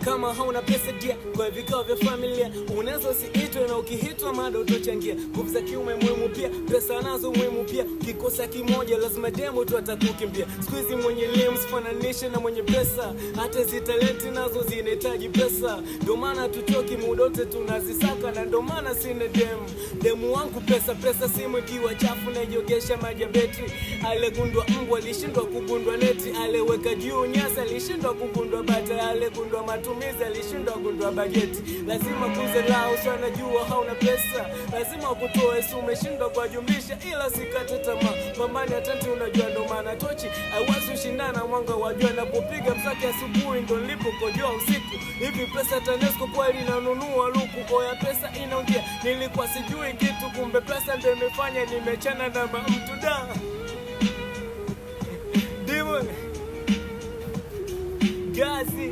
Kama hauna pesa dia kwa vikao vya familia unaweza usiitwe, na ukihitwa mada utochangia. Nguvu za kiume muhimu pia, pesa nazo muhimu pia. Kikosa kimoja lazima demo tu atakukimbia. Siku hizi mwenye elimu sifananishe na mwenye pesa, hata hizi talenti nazo zinahitaji pesa. Ndio maana tuchoki muda wote tunazisaka, na ndio maana sina demu. Demu wangu pesa pesa, simu ikiwa chafu naiogesha maji ya betri. Aligundwa mbwa alishindwa kugundwa neti, aliweka juu nyasi alishindwa kugundwa bata, aligundwa matumizi alishindwa kugundwa bajeti. Lazima kuze lao sio anajua hauna pesa, lazima kutoa si umeshindwa kwa jumlisha, ila sikate tamaa, pambani atanti, unajua ndo maana tochi haiwezi ushindana mwanga wa jua. Napopiga msaki asubuhi ndo nilipokojoa usiku. Hivi pesa TANESCO kweli inanunua luku? Oya, pesa inaongea, nilikuwa sijui kitu, kumbe pesa ndo imefanya nimechana na mamtu da Demon Gazi.